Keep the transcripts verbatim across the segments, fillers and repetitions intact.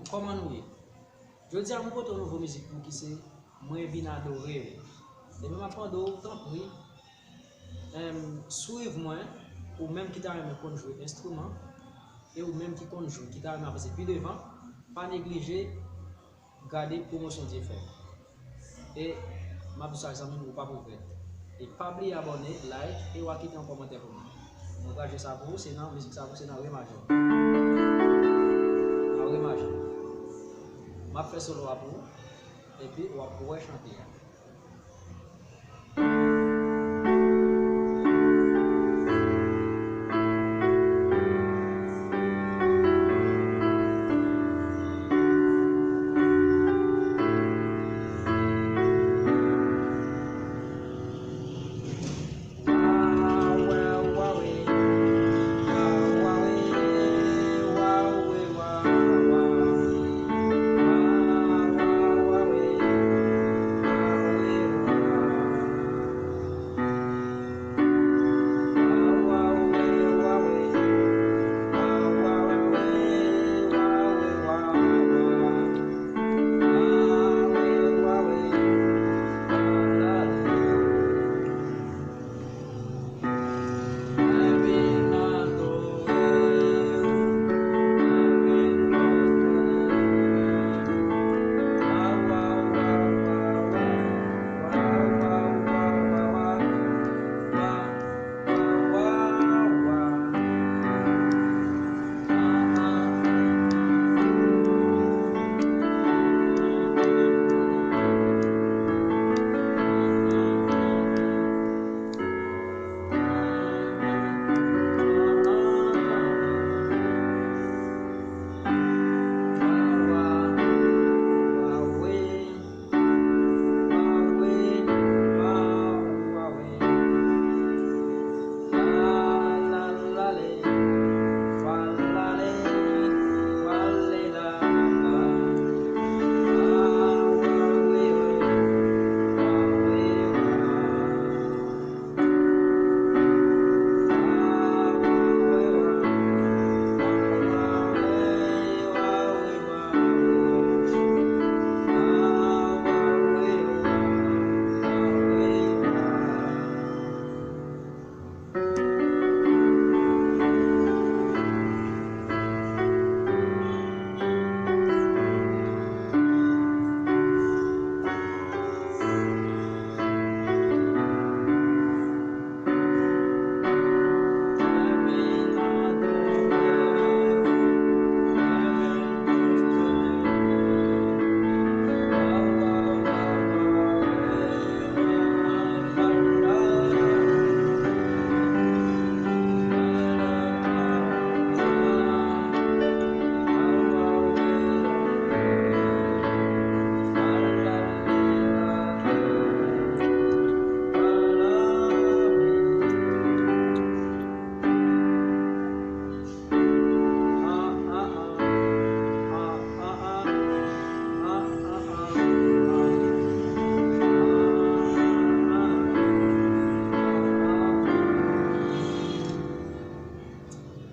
Kòman nou ye? Jodi a, mwen pote yon nouvo mizik pou ki se Mwen vin adore w. Ebyen, m ap mande w, tanpri, em, swiv mwen, ou menm ki ta renmen konn jwe enstriman, e ou menm ki konn jwe, ki ta renmen avanse pi devan, pa neglije gade pwomosyon Dyefè. E m ap di sa, zanmi m, ou p ap regrèt. E pa bliye abòne, like, e w a kite yon kòmantè pou mwen. Mwen pral jwe sa pou ou, se nan mizik sa pou ou, se nan re majè. Nan re majè. M ap fè solo a pou ou, epi w ap wè chante a.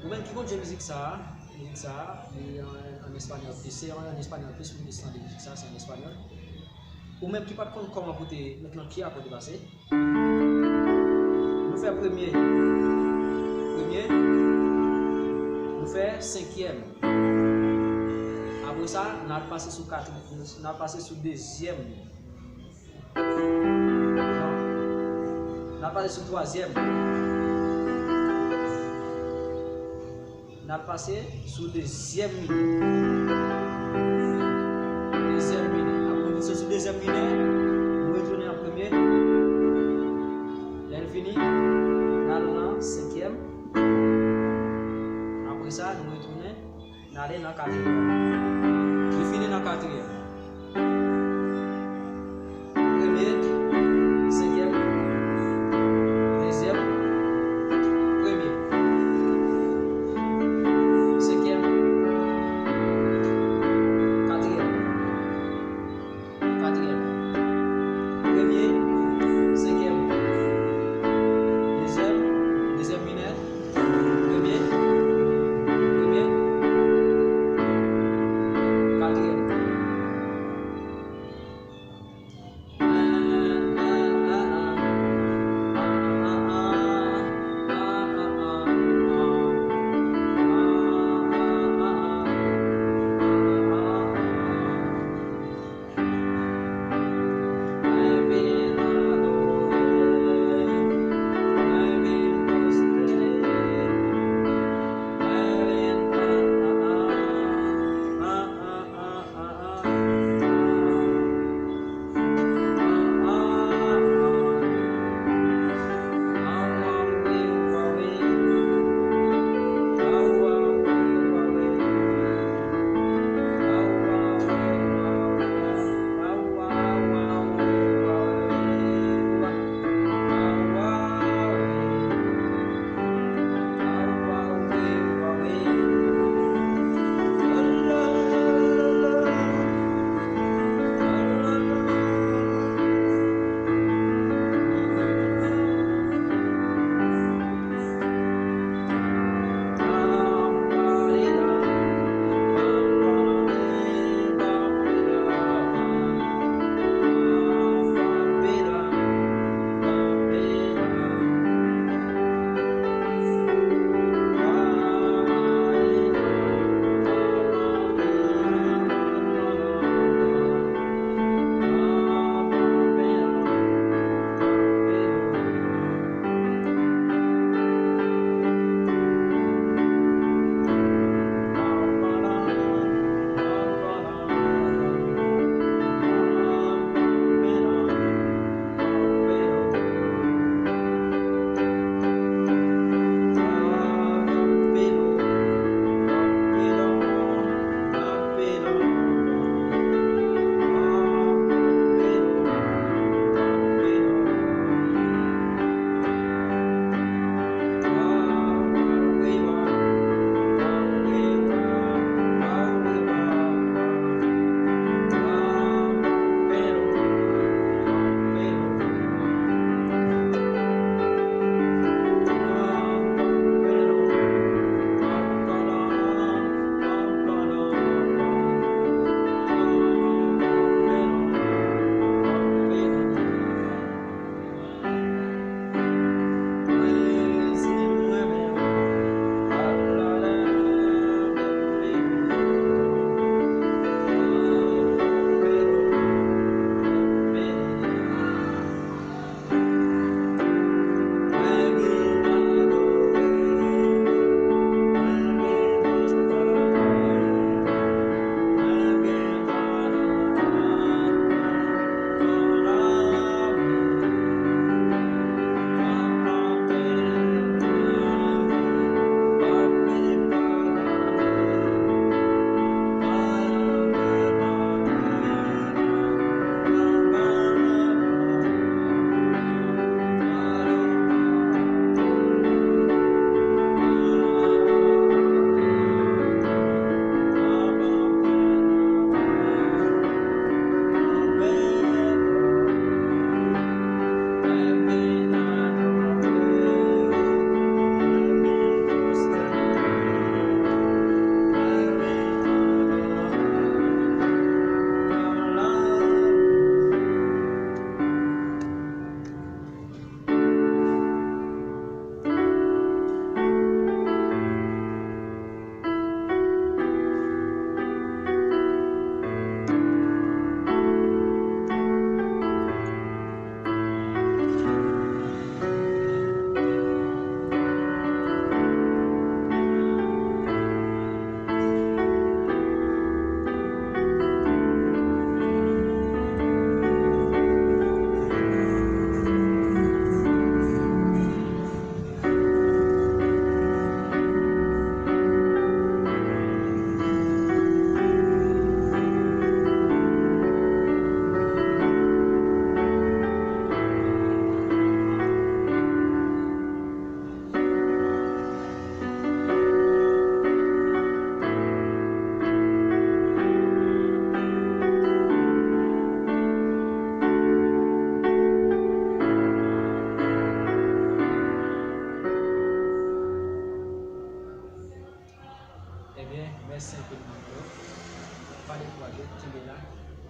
Ou menm ki konn jwe mizik sa a, mizik sa a, li an, an espanyòl plis. Se an, an espanyòl plis, moun plis tande mizik sa a, se an espanyòl. Ou menm ki pa t konn kòman pou te met nan ki akò te pase, nou fè premye. Premye. Nou fè senkyèm. Apre sa, n al pase sou katri-, n al pase sou dezyèm. Non. N al pase sou twazyèm. N al pase sou dezyèm minè. Dezyèm minè. Apre nou soti sou dezyèm minè, nou retounen an premye. Lè n fini, n al nan senkyèm. Apre sa, nou retounen, n ale nan katriyèm. Li fini nan katriyèm. Premye, senkyèm, dezyèm, premye, senkyèm, katriyèm, katriyèm, premye, senkyèm, dezyèm, dezyèm minè, premye, premye, kat,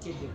ede.